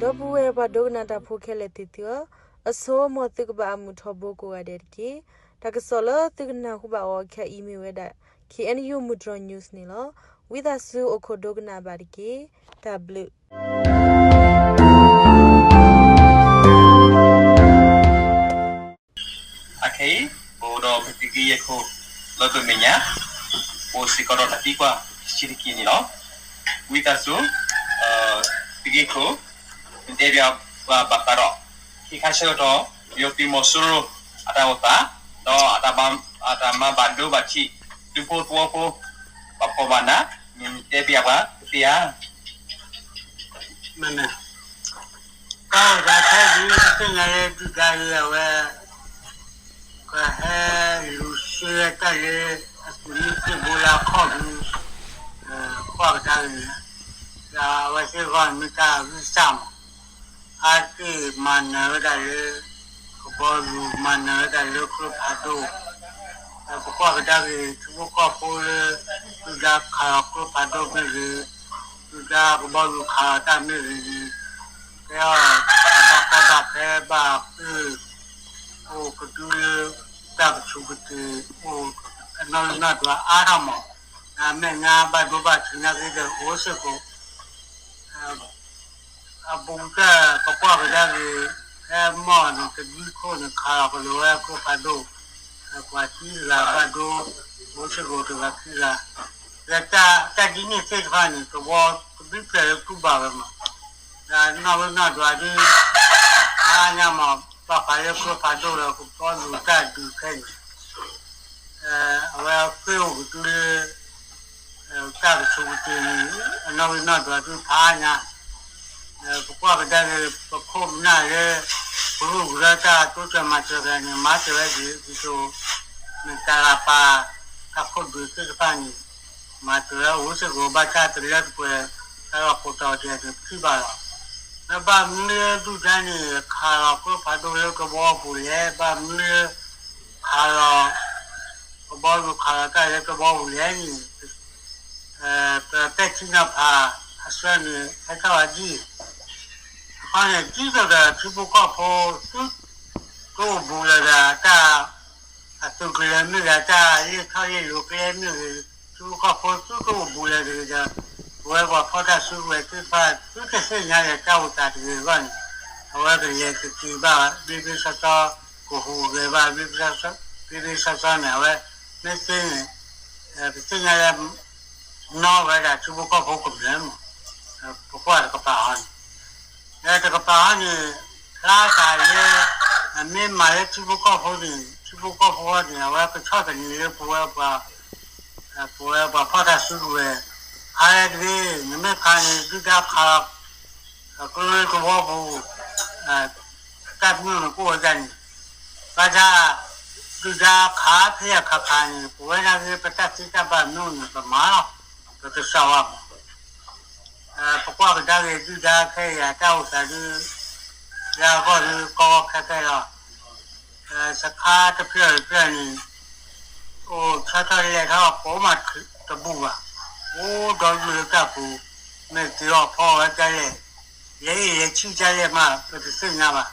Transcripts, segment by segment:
ဒီပုၢ်ဝဲၢ်ပှၤဒိကနၣ်တၢ်ဖိခဲလၢာ်သ့ၣ်သုဧၢ, အဆိ မ်သုကဘၣ်အမုာ်ထီဘိကိးဂၤဒဲးတက့ၢ်. တၢ်ကစီၣ်လၢသုကနၢ်ဟူဘၣ်အီၤခဲအံၤမ့ၢ်ဝဲဒၣ် K N U မုၢ်တြီၤ news န့ၣ်လီၤ. ဝံသးစူၤအိၣ်ခိးဒိကနၣ်ဘၣ်တက့ၢ်. တၢ်ဘျုး အခဲအံၤ ပအိၣ်ဒီးပသုးက့ယဲၢ်ခိၣ် လၢပမဲာ်ညါ အိၣ်စ့ၢ်ကီးဒီးတၢ်သံကွၢ်တဆံးတက့ၢ်န့ၣ်လီၤ. ဝံသးစူၤ သုးက့ခိၣ် နတဲဘၣ်ပှၤဘၣ်ဃးဒီး ခဲခါဆၢကတီၢ် ပယီၤသုးမီၤစိရိၤ အတၢ်အိၣ်သး ဒီးအတၢ်မၤဘၣ်ဒိဘၣ်ထံး ဒူဖိသဝီဖိ ဘၣ်ဖှီၣ်ဘၣ်နး နတဲဘၣ်ပှၤကသ့ဧါ. မ့ၢ် တၢ်အိၣ်သးခဲအံၤ ပသ့ၣ်ညါလၢဒုၣ်ဒါအံၤအဝဲ ကဟဲလူၤဆှၢတၢ်လၢ အသုးမုၢ်သံၣ်ဘိလၢအခီၣ်ဒု ကွၢ်ကဒါက့ၤ ဒီးအဝဲသ့ၣ်ဂီၢ်မ့ၢ်တၢ်ဂံၢ်စၢ်မး အါတက့ၢ်မၤနၢၤဝဲဒၣ်လၢ ကဘီယူၤ မၤနၢၤဝဲဒၣ်လၢကျိဖးဒိၣ်, ပကွၢ်ကဒါက့ၤ ထံဖိကီၢ်ဖိလၢ ဒုၣ်ဒါခးလီၤကျိဖးဒိၣ်မ့ၢ်ဂ့ၤ, ဒုၣ်ဒါကဘီယူၤခးလီၤတၢ်မ့ၢ်ဂ့ၤန့ၣ် ကဲအီၤ တၢ်ဘၣ်ကီဘၣ်ခဲဘၣ်ဃ့ၢ် အိၣ်ကဒုလၢ တၢ်ကဆူးကတ့ၢ် အိၣ်အနီၢ်ဂံၢ်နီၢ်ဒွးအါထီၣ်မး, အမဲာ်ညါဘၣ်ဒိဘၣ်ထံးနာ်က့ဒီးအိၣ်စ့ၢ်ကီး အဘူးကတၢၢ် ပကွၢ်ကဒါက့ၤ ဖဲမီၢ်န့ၣ် တဒံခိၣ်န့ၣ် ခးလီၤကလိၤဝဲကျိဖးဒိၣ်, ပှၤသံတဂၤဘၣ်ဒိ အိၣ်စ့ၢ်ကီးတဂၤခံဂၤ, လၢတၢ်ဒ်န့ၣ်သ့ၣ်တဖၣ်န့ၣ် သဝီတဘျုးဖျၢၣ်လၢတူၢ်ဘၣ်ဝဲမး, ဒီးနီၢ်ဂံၢ်နီၢ်ဒွးဒ် အါညါမး ဘၣ်ဃးလၢကျိဖးဒိၣ်လၢ ကဘီယူၤတၢ်ဒုးခဲအံၤ အဝဲဃ့ၢ်အိၣ်ကဒုလၢ တၢ်ကဆူးကတ့ၢ်န့ၣ် အနီၢ်ဂံၢ်နီၢ်ဒွးဒုဖးအါညါ, ပကွၢ်ကဒါက့ၤ ပခိၣ်ပနၢ်လၢ ကရူၢ်ကရၢတၢ်တိစၢၤမၤစၢၤတဂၤန့ၣ် မၤစၢၤဝဲဒ်ဒ်သိး မ့ၢ်တၢ်လၢပာ် တၢ်ခိၣ်ဒုးသ့ၣ်တဖၣ်န့ၣ် မၤစၢၤဝဲအိၣ်စ့ၢ်ကီး ဘၣ်ဆၣ်တလၢတပှဲၤ တၢ်လီၢ်ကိးတီၤဒဲးန့ၣ် ပထံၣ်ဘၣ်လီၤ. လၢဘၣ်မနုၤလၢဒုၣ်ဒါန့ၣ် ခးလီၤကျိဖးဒိၣ်လၢတဝီပူၤလဲၣ်, ဘၣ်မနုၤလၢ ခးလီၤ ကဘီယူၤခးလီၤတၢ်လၢတဝီပူၤလဲၣ်န့ၣ် ပပဲာ်ထံနီၤဖးအဆၢန့ၣ် ဟဲထီၣ်ဝဲဒ်အံၤ, အခီန့ၣ် ဒ်သိးဒီးထံဖိကီၢ်ဖိသု ကအိၣ်ဘူးလီၤဒီးတၢ် အသုးကလၢၤမ့ၢ်ဂ့ၤ တၢ်လ့ၢ်ထီၣ်လ့ၢ်လီၤကျဲမ့ၢ်ဂ့ၤ, ထံဖိကီၢ်ဖိသုကအိၣ်ဘူးလီၤတဂ့ၤဒီး ပဝဲပှၤဖီၣ်တၢ်စုကဝဲၤသ့ၣ်တဖၣ် သုတသ့ၣ်ညါလၢတၢ်အိၣ်သးတဂ့ၤအဂီၢ်န့ၣ် အဝဲကလဲၤကက့ၤဘၣ်ဘျ့ဘျ့ဆှီဆှီ ကဟူးဂဲၤဘၣ် ဘျ့ဘျ့ဆှီဆှီန့ၣ် အဝဲမ့ၢ်သ့န့ၣ် ပသ့ၣ်ညါလၢ နီၢ်ဝဲဒၣ်ထံဖိကီၢ်ဖိကမျၢၢ်မး ပကွၢ်တကပၤဟီန့ၣ် လၢတကပၤဟီန့ၣ် ဖျါသးလၢ အမ့ၢ်မၤလၢထံဖိကီၢ်ဖိန့ၣ် ထံဖိကီၢ်ဖိန့ၣ် အဝဲကဆီၣ်သနံးလၢပဝဲပှၤ ပဝဲပှၤဖီၣ်တၢ်စုကဝဲၤ ခါလၢတဂ့ၤ နမ့ၢ်ခါန့ၣ် ဒုၣ်ဒါခး ကျိလၢတဝီပူၤ တၢ်ပညိၣ်န့ၣ်ကအိၣ်ဝဲဒၣ်န့ၣ် ဘၣ်ဆၣ် ဒုၣ်ဒါခးဖဲယၤခးခးန့ၣ် ပဝဲဒၣ်ဂ့ၤ ပတၢ်သ့တၢ်ဘၣ်မ့ၢ်အိၣ်န့ၣ် ပမၤလီၤ ပကစၢ်ဝဲမး ပကွၢ်ကဒါက့ၤဒုၣ်ဒါခဲအံၤ တၢ်အိၣ်သးဒု လၢအဂီၢ်ဒု ကီကီခဲခဲလီၤ စခါတဖျၢၣ်တဖျၢၣ်န့ၣ် အိၣ်ဆီထီၣ်လဲၢ်ထီၣ် ကိးမးတဘူၣ်ဘၣ် အိၣ်ဒီးယုၢ်လၢတၢ်ပူၤ မ့ၢ်က့ၤအီၣ်ဖီဝဲဒ်လဲၣ် လဲၤအ့ၣ်လဲၤဆံၣ်ဒ်လဲၣ်မး ပတသ့ၣ်ညါဘၣ်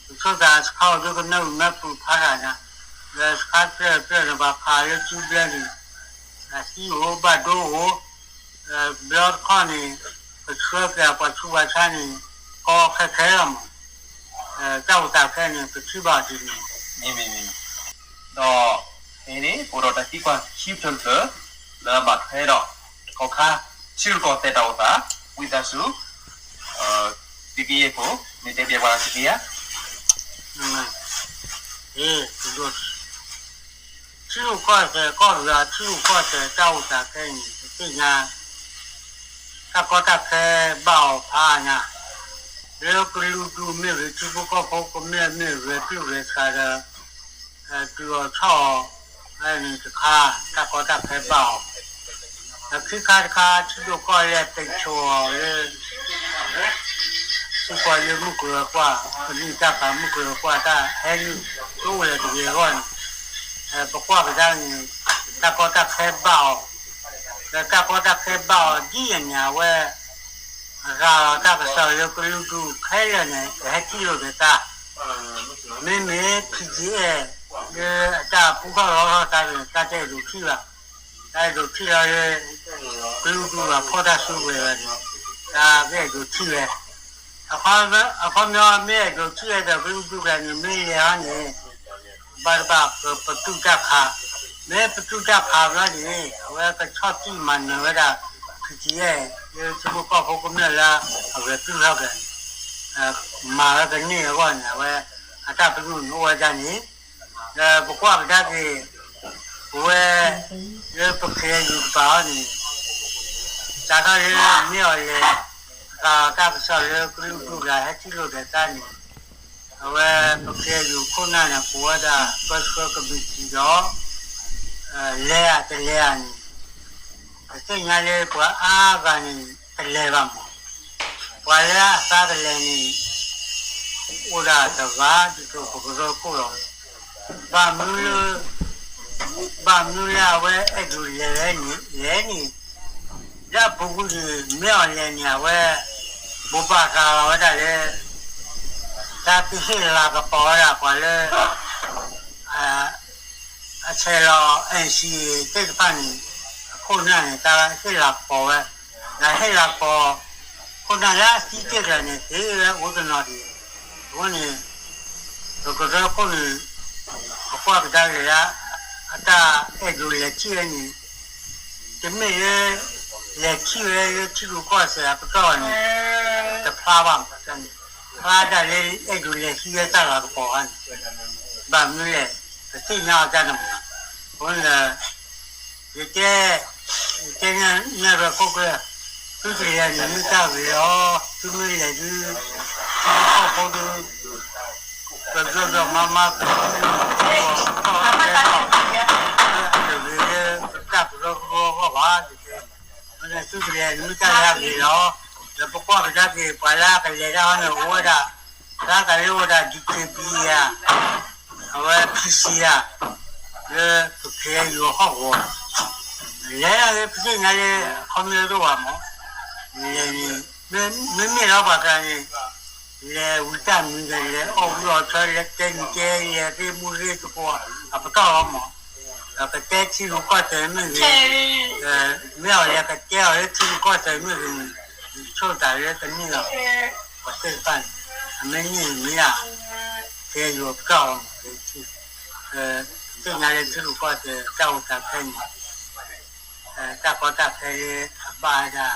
ပဆိသးစခါအိၣ်ဒုကနၢအုၣ်မ့ၢ်ပူၤဖးတၢ်ညါ ဒီးစခါတဖျၢၣ်တဖျၢၣ်န့ၣ် ပှၤခးလၢစုဘျၢန့ၣ် အသံအိၣ်ဘၣ်ဒိအိၣ် ဘျီတခီန့ၣ် ကဆှၢက့ၤအပှၤဆူးပှၤဆါန့ၣ် ကီခဲခဲလီၤမး တၢ်အိၣ်သးခဲန့ၣ် ပထံၣ်ဘၣ်ဒ်န့ၣ် ဒီး ဖဲန့ၣ် ပအိၣ်ဒီးတၢ်သံကွၢ်ခံဖျၢၣ်တဖျၢၣ် လၢအဘၣ်ထွဲဒီး တကီၢ်ခါ ထံရူၢ်ကီၢ်သဲးတၢ်အိၣ်သး ဝံသးစူၤ သုးက့ယဲၢ်ခိၣ် မ့ၢ်တဲဘၣ်ပှၤကသ့ဧါ ထံရူၢ်ကီၢ်သဲးကီၢ်တဂၤ ထံရူၢ်ကီၢ်သဲးတၢ်အိၣ်သးခဲအံၤန့ၣ် ပသ့ၣ်ညါ တၢ်ကီတၢ်ခဲဘၣ်အီၤဖးအါညါ လၢကလုာ်ဒူၣ်မ့ၢ်ဂ့ၤ ထံဖိကီၢ်ဖိကမျၢၢ်မ့ၢ်ဂ့ၤ ပျုၢ်ဂဲၤဆှးဒီး ဒုးအီၣ်ဆီၣ်အီၣ် ဖဲန့ၣ်တခါ တၢ်ကီတၢ်ခဲဘၣ်အီၤ ဒီးခံခါတခါ ထံဒိၣ်ကီၢ်လဲၢ် ပ့ၤဆိၣ်အီၤလၢ စ့ၢ်ကီးလၢမုၢ်ကျိၤဝဲၤကွာ် ပမ့ၢ်တၢ်ဖးမုၢ်ကျိၤဝဲၤကွာ် တၢ်ဟဲနုာ် တအိၣ်လၢၤတဂ့ၤအဂီၢ်န့ၣ် ပကွၢ်ကဒါန့ၣ် တၢ်ကီတၢ်ခဲဘၣ်အီၤ ဒီးတၢ်ကီတၢ်ခဲဘၣ်အီၤဒ်အံၤန့ၣ် အဝဲ ဂာ်လီၤတၢ်ကစီၣ်လၢကလုာ်ဒူၣ်ခဲလၢာ်န့ၣ် ကဟဲထံၣ်လိာ်ဒီးသး, မ့မ့ၢ် P G F လၢအတၢ်ပူထီၣ်လီထီၣ်သးန့ၣ် တၢ်တအဲၣ်ဒိးထံၣ်ဘၣ်, တၢ်အဲၣ်ဒိးထံၣ်လီၤလၢ ကလုာ်ဒူၣ်အဖီၣ်တၢ်စုကဝဲၤဘၣ်န့ၣ် တၢ်ကအဲၣ်ဒိးထံၣ်ဝဲ, အခီပညီမ့ၢ်အဲၣ်ဒိးထံၣ်ဝဲဒီး ကလုာ်ဒူၣ်ကျါန့ၣ် မ့ၢ်လဲၤဟီန့ၣ် ဘၣ်တဘၣ်ပပတုာ်တၢ်ခး, မ့ၢ်ပတုာ်တၢ်ခးဘျီန့ၣ် အဝဲကဆီၣ်တံၢ်မၤနၢၤဝဲဒၣ် P G F လၢထံဖိကီၢ်ဖိကမျၢၢ်လၢအဂဲၤတုၤထီၣ်က့ၤန့ၣ် မၤဝဲကန့ၢ်အဂီၢ်န့ၣ် အဝဲအတၢ်ပညိၣ်န့ၣ်အိၣ်ဝဲဒၣ်န့ၣ်, ဒီးပကွၢ်ကဒါက့ၤ ပဝဲ လၢပ K N U တကပၤအံၤန့ၣ် စးထီၣ်လၢမ့ၢ်အီၤလဲၤ အသးတၢ်ကစီၣ်လၢကလုာ်ဒူၣ်ကျါဟဲထံၣ်လိာ်ဒီးသးန့ၣ် အဝဲပ K N U ခိၣ်နၢ်န့ၣ် ကိးဝဲဒၣ်ပၢဆှၢကမံးတံာ်ဒီး လဲၤဧါတလဲၤဧါန့ၣ် ပသ့ၣ်ညါလၢပှၤအါဂၤန့ၣ် တလဲၤဘၣ်မး, ပှၤလၢအသးကလဲၤန့ၣ် အိၣ်ဒၣ်တဂၤ ဒ်သိးပကရၢခိၣ်လီၤ. ဘၣ်မနုၤလၢ ဘၣ်မနုၤလၢအဝဲအဲၣ်ဒိးလဲၤလဲၣ်န့ၣ် လဲၤန့ၣ် လၢအပူၤကွံာ်န့ၣ် မ့ၢ်အီၤလဲၤန့ၣ် အဝဲ ဘိးဘၣ်ဃးလီၤဝဲဒၣ်လၢ တၢ်ကဟ့ၣ်လၤကပီၤဝဲဒၣ်ပှၤလၢ အဆဲးလီၤ N C A သ့ၣ်တဖၣ်န့ၣ် အခိၣ်နၢ်န့ၣ် တၢ်ဟ့ၣ်လၤကပီၤဝဲ, ဒီးဟ့ၣ်လၤကပီၤ ခိၣ်နၢ်လၢအသံတ့ၢ်ကျါန့ၣ် သ့ဝဲအိၣ်တနီၤဒံး, အဃိန့ၣ် ပကရၢခိၣ်န့ၣ် ပကွၢ်ကဒါက့ၤလၢ အတၢ်အဲၣ်ဒိးလဲၤထံၣ်ဝဲန့ၣ် တမ့ၢ်လၢ လဲၤထံၣ်ဝဲလၢထံရူၢ်ကီၢ်သဲးအပတီၢ်န့ၣ် တဖျါဘၣ်မး, ဖျါဒၣ်လၢအဲၣ်ဒိးလဲၤဟံးဝဲတၢ်လၤကပီၤဧါန့ၣ်, ဘၣ်မနုၤလဲၣ် ပသ့ၣ်ညါအီၤတၢ်န့ၣ်မး, အဃိန့ၣ် ယတဲ ယတဲနဲၣ်ရဲၣ်ခိၣ်ကျၢၢ်, သုတလဲၤန့ၣ်မ့ၢ်တၢ်ဂ့ၤလီၤ, သုမ့ၢ်လဲၤဒုး ထံဖိကီၢ်ဖိဒုး ပယီၢ်ယီၢ်မါမါ ပထံၣ်န့ၣ် ပကီၢ်ကဲထီၣ် လၢအတဂ့ၤလၢပတၢ်ကရၢကရိအဂီၢ်ဘၣ်, သုတလဲၤန့ၣ်မ့ၢ်တၢ်လၢအဂ့ၤလီၤ, ဒီးပကွၢ်ကဒါက့ၤ ပှၤလၢအကလဲၤတၢ်ဟီန့ၣ် အိၣ်ဝဲဒၣ် လၢအကလဲၤအိၣ်ဝဲဒၣ် D K B A ဧါ အဝဲ P C ဧါ, လၢပ K N U ဟီၣ်ကဝီၤ, လဲၤလၢပသ့ၣ်ညါလၢ အခီပညီတအိၣ်ဘၣ်မး, လဲၤန့ၣ် မ့မ့ၢ်လီၤပှၤကျါန့ၣ် လဲၤဝံတၢ်မံၤဒီး လဲၤအီၣ်ဝံအီၣ်ဆၢ လဲၤတဲနံၤတဲ လဲၤရ့မူရ့သကိး အပတီၢ်လီၤမး, ဒီးကတဲထံရူၢ်ကီၢ်သဲးမ့ၢ်ဂ့ၤ, မ့ၢ်အီၤလဲၤကတဲအီၤလၢထံရူၢ်ကီၢ်သဲးမ့ၢ်ဂ့ၤန့ၣ် ယဆိကမိၣ်လၢကန့ၢ်လီၤ, ပှၤသ့ၣ်တဖၣ်န့ၣ် အမ့ၢ်န့ၢ်မ့ၢ်ဧါ, ကဲယိၤပတီၢ်လီၤမး, သ့ၣ်ညါလၢထံရူၢ်ကီၢ်သဲးတၢ်အိၣ်သးခဲအံၤန့ၣ် တၢ်ကီတၢ်ခဲလၢအဘၣ်ဝဲဒၣ်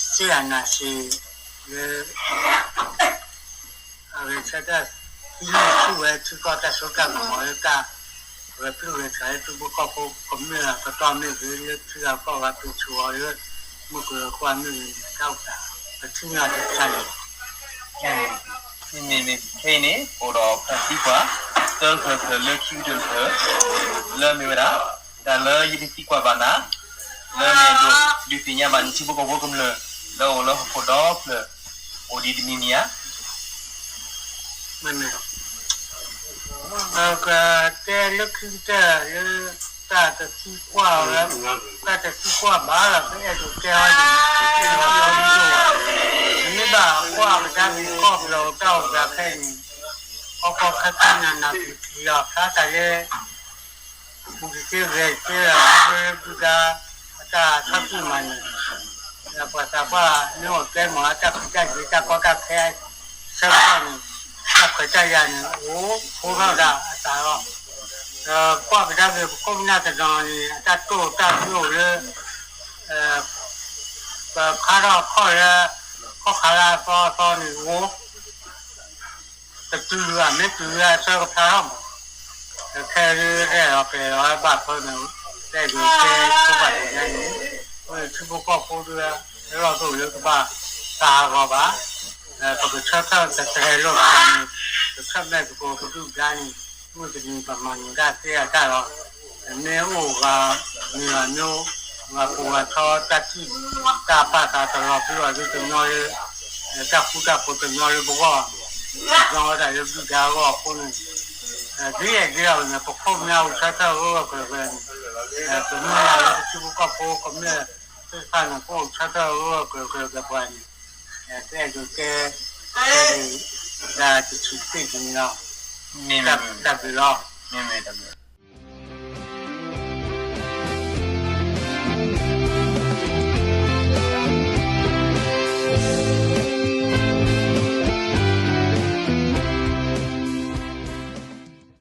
စ့အနၤစ့လၢ အဂဲၤဆၢထၢၣ် ဟံးန့ၢ်ဆူၣ်ဝဲထံကီၢ်တၢ်စိတၢ်ကမီၤလၢတၢ် ဂဲၤပျုၢ်ဂဲၤထီၣ်လၢထံဖိကီၢ်ဖိကမျၢၢ်အပတီၢ်မ့ၢ်ဂ့ၤ လၢထံဂၤကီၢ်ဂၤပၢဆှၢအီၤလၢ မုၢ်ကရၢခိၣ်မ့ၢ်ဂ့ၤန့ၣ် တၢ်အိၣ်သး ပထံၣ်န့ၢ်အီၤတခါန့ၣ် မ့မ့ၢ်ခဲအံၤန့ၣ် အိၣ်ဒီးဖံသံကွၢ် သၢဖျၢၣ်ဖျၢၣ်လၢခံကတၢၢ်တဖျၢၣ် လၢမ့ၢ်ဝဲဒၣ် တၢ်လၢယတသံကွၢ်ဘၣ်နၤ လၢနအဲၣ်ဒိးဒုးသ့ၣ်ညါဘၣ်န့ၣ် ထံဖိကီၢ်ဖိကမျၢၢ် လၢအိၣ်လၢဟီၣ်ခိၣ်ဒီဖျၢၣ် အိၣ်ဒံးတမံၤမံၤဧါ. မ့မ့ၢ် ပကတဲလၢခံကတၢၢ်လၢ တၢ်တသံကွၢ်ဝဲ တၢ်တသံကွၢ်ဘၣ်လီၤ ပအဲၣ်ဒိးတဲအီၤန့ၣ် မ့ၢ်ဘၣ်ကွၢ်ကဒါက့ၤ ကီၢ်ပယီၤတၢ်အိၣ်သးခဲအံၤန့ၣ် ခီခီခဲခဲနးနး ပလီၤဖျါသးလၢ ပူၤတသ့ဂဲၤတသ့လီၤ ခီဖျိလၢဒုၣ်ဒါ အတၢ်ဆီၣ်တံၢ်မၤနၢၤ ဒီးပှၤသးပှၢ်မ့ၢ်အိၣ်တဲမၤအတၢ်ဖံးတၢ်ယံၤ တၢ်ကီတၢ်ခဲ ဆၢကတီၢ်န့ၣ် တၢ်ခွဲးတၢ်ယာ်န့ၣ် အိၣ်ဖိထီၣ်ဒၣ်အသးလီၤ. ဒီးကွၢ်ကဒါက့ၤ ပခိၣ်ပနၢ်တနီၤန့ၣ် အတၢ်တိၢ်တၢ်ပျိၢ်လၢ ပဖျါထီၣ်ခီၣ်လၢ ခီၣ်ခါလၢအသီအသီန့ၣ်အိၣ် တတုၤဘၣ် မ့ၢ်တုၤလၢအဆၢကဖျါထီၣ်မး, ခဲအံၤဒုး ရဲၣ်လီၤကျဲၤလီၤဘၣ်ဖၢန့ၣ် တဲဒိးတဲဆိပာ်သးဒ်န့ၣ်, အဃိန့ၣ် ထံဖိကီၢ်ဖိဒုး လီၢ်တအိၣ်လၢကဘၣ်သးဟးဂီၤဘၣ်, ပကဆၢထၢၣ်ကတြဲၤလိာ်သးန့ၣ် ကဆၢၣ်မဲာ်သကိးကဒုၣ်ဒါန့ၣ် မုၢ်တနံၤပမၤနၢၤတၢ်သ့အတၢ်လီၤ. မ့ၢ်အိၣ်ဂၤမ့ၢ်ဂၤမ့ၢ်အိၣ် ဂၤပူၤဂၤဆီ တၢ်ထံၣ်တၢ်ပာ်သးတလီၤဘျီအီၤဒ်တညီလၢ တၢ်ဃူတၢ်ဖိးတညီလၢပဂီၢ် တညီဝဲဒၣ်လၢဒုၣ်ဒါအဂီၢ်အဃိန့ၣ် ဒ်လဲၣ်ဒ်လဲၣ်န့ၣ် ပခိၣ်ပနၢ်အိၣ်ဆၢထၢၣ်ဂၢၢ်ဂၢၢ်ကျၢၤကျၢၤန့ၣ် ပမ့ၢ်လၢပထံဖိကီၢ်ဖိကမျၢၢ် သ့ၣ်တဖၣ်န့ၣ် ကအိၣ်ဆၢထၢၣ်အဂီၢ် ကြၢးကြၢးပှၤပှၤန့ၣ်, ပအဲၣ်ဒိးတဲ တၢ်တဆံးတက့ၢ်န့ၣ်လီၤ. တၢ်ဘျုးလီၤ. မ့မ့ၢ်တၢ်ဘျုး.